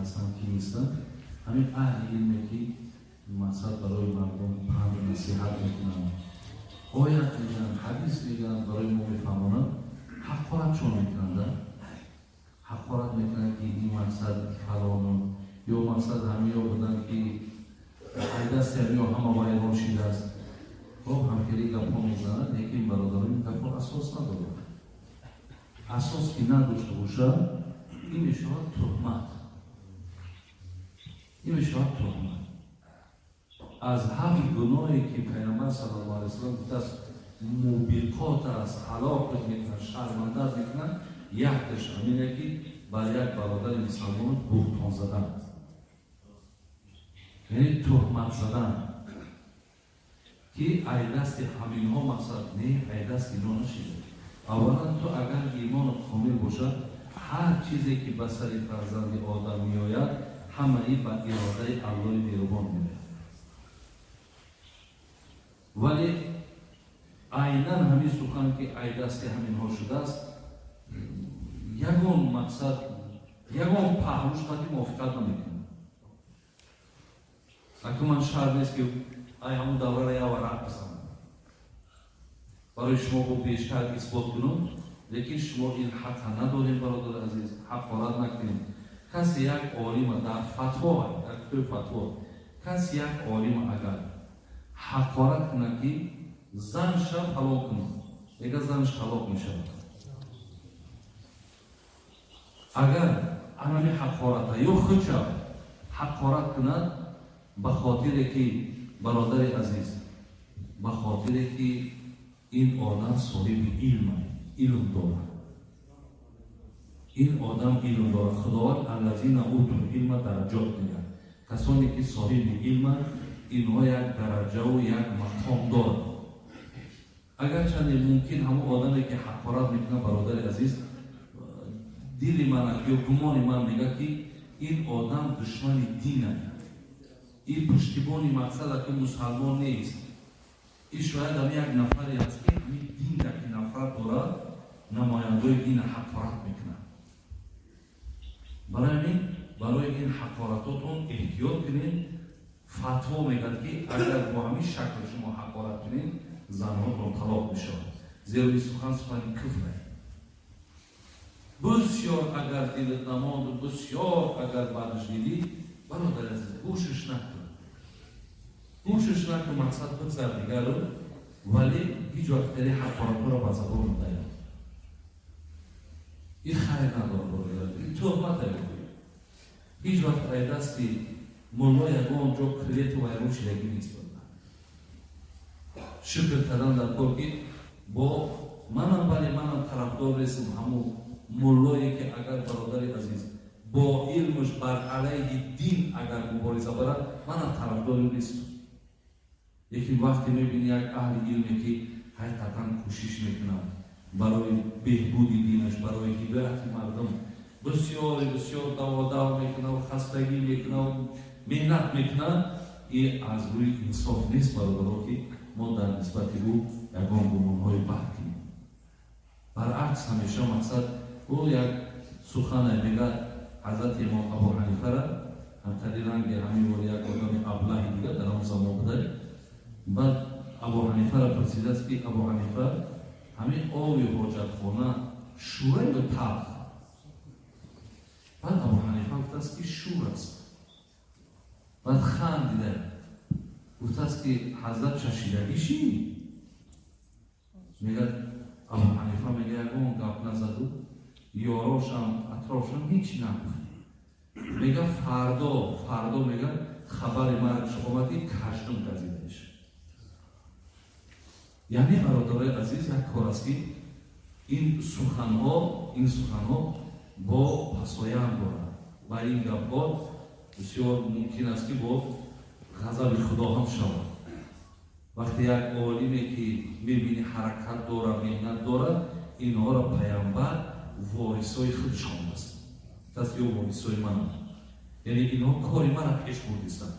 Ҳастанд, ки нестанд. Ҳамин аҳли илме, ки мақсад барои мардум панду насиҳат мекунанд, оят мегӯянд, ҳадис мегӯянд, барои мо мефаҳмонанд, ҳақорат чон мекунанд, ҳақорат мекунанд, ки ин мақсад фалону ё мақсад ҳамиё буданд, ки айдасти ҳамиё ҳама вайрон шидааст. Хоб, ҳамхели гапҳо мезанад, лекин, бародарон, ин гапҳо асос надорад. Асос ки надошта бошад, ин мешавад туҳмат, ин мешавад туҳмат. Аз ҳафт гуноҳе, ки Пайғамбар саллаллоҳу алайҳи васаллам гуфтааст, мубиқот аст, ҳалокат мекунад, шармандат мекунад, якташ ҳамине, ки бар як бародари мусалмон буҳтон задан, яъне туҳмат задан, ки ай дасти ҳаминҳо. Мақсад не, ай дасти ино нашида. Аввалан, ту агар имонат комил бошад, ҳар чизе, ки ба сари фарзанди одам меояд, ҳамаи ба иродаи Аллоҳи меҳрубон меояд. Вале айнан ҳамин сухан, ки ай дасти ҳаминҳо шудааст, ягон мақсад, ягон паҳлӯш қади мувофиқат намекунад. Аку ман шарт нест, ки ай ҳамун даврара як варақ бизанам, барои шумо бо бештар исбот кунам, лекин шумо ин ҳаққа надорем. Бародари азиз, ҳақорат накунем. Касе як олима дар фатво, дар китоби фатво, каси як олима агар ҳақорат кунад, ки зан шаб ҳалол кунад, мега, занаш талоқ мешавад. Агар анами ҳақората ё худша ҳақорат кунад, ба хотире ки, бародари азиз, ба хотире ки ин одам соҳиби илм, илм дорад, ин одам илм дорад. Худованд аллазина утул илма дараҷот мегӯяд. Касоне ки соҳиби илманд, инҳо як дараҷаву як мақом доранд. Агарчанде мумкин ҳамон одаме, ки ҳақорат мекунад, бародари азиз, дили ман ё гумони ман мегӯяд, ки ин одам душмани дин, ин пуштибони мақсада, ки мусалмон нест. Ин шояд ҳам як нафаре аст, ки ҳамин динда ки нафрат дорад, намояндаои дина ҳақорат мекунад. Барои ҳамин, барои ин ҳақоратотон эҳтиёт кунед. Фатво мегӯяд, ки агар бо ҳамин шакл шумо ҳақорат кунед, занҳотон талоқ мешавад, зеро ин сухан сухани куфр. Бисёр агар дилат намонду, бисёр агар бадаш дидӣ, бародари азиз, гӯшиш накун, гӯшиш накун. Мақсад, бигзар дигару, вале ҳеҷ вақт хеле ҳақоратҳоро ба забон наёр. Ин хайр надорад, бародар, ин туҳмат. Ҳеҷ вақт ай дасти мулло ягон ҷо кревету вайрон шидагӣ нест. Шукр кардан дар кор, ки бо манам, бале, манам тарафдор нестам. Ҳамун муллое, ки агар, бародари азиз, бо илмаш бар алайҳи дин агар мубориза барад, манам тарафдори нестам. Лекин вақте мебини як аҳли илме, ки ҳақиқатан кӯшиш мекунад барои беҳбуди динаш, барои ҳидояти мардум, бисёре бисёр даводав мекунад, хастагӣ мекунад, меҳнат мекунад, и аз рӯи инсоф нест, бародаро, ки мо дар нисбати ӯ ягон гумонҳои бад кунем. Баръакс, ҳамеша мақсад ӯ як сухане мегӯяд. Ҳазрати имом Абу Ҳанифара ҳамтари ранги ҳамин вори як одами аблаҳи дигар дар он замон буда. Баъд Абу Ҳанифара пурсидааст, ки Абу Ҳанифа, ҳамин оби ҳоҷатхона шура ё талх? Баъд Абу Ҳанифа гуфтааст, ки шур аст. Баъд хандида гуфтааст, ки ҳазрат чашидагӣ ши? Мегӯяд, Абу Ҳанифа мега, ягон гап назаду ёрошам, атрофшам ҳеҷ нагуфт. Мега, фардо, фардо, мега, хабари маргш омад, ки каждум газидаиш. Яъне, бародарои азиз, як кор аст, ки ин суханҳо бо пасоянд дорад ва ин гапҳо бисёр мумкин аст, ки бо ғазаби Худо ҳам шавад. Вақте як олиме, ки мебини, ҳаракат дорад, меҳнат дорад, инҳоро Пайғамбар ворисои худшон аст, ё ворисои ман, яъне инҳо кори мара пеш бурдистанд.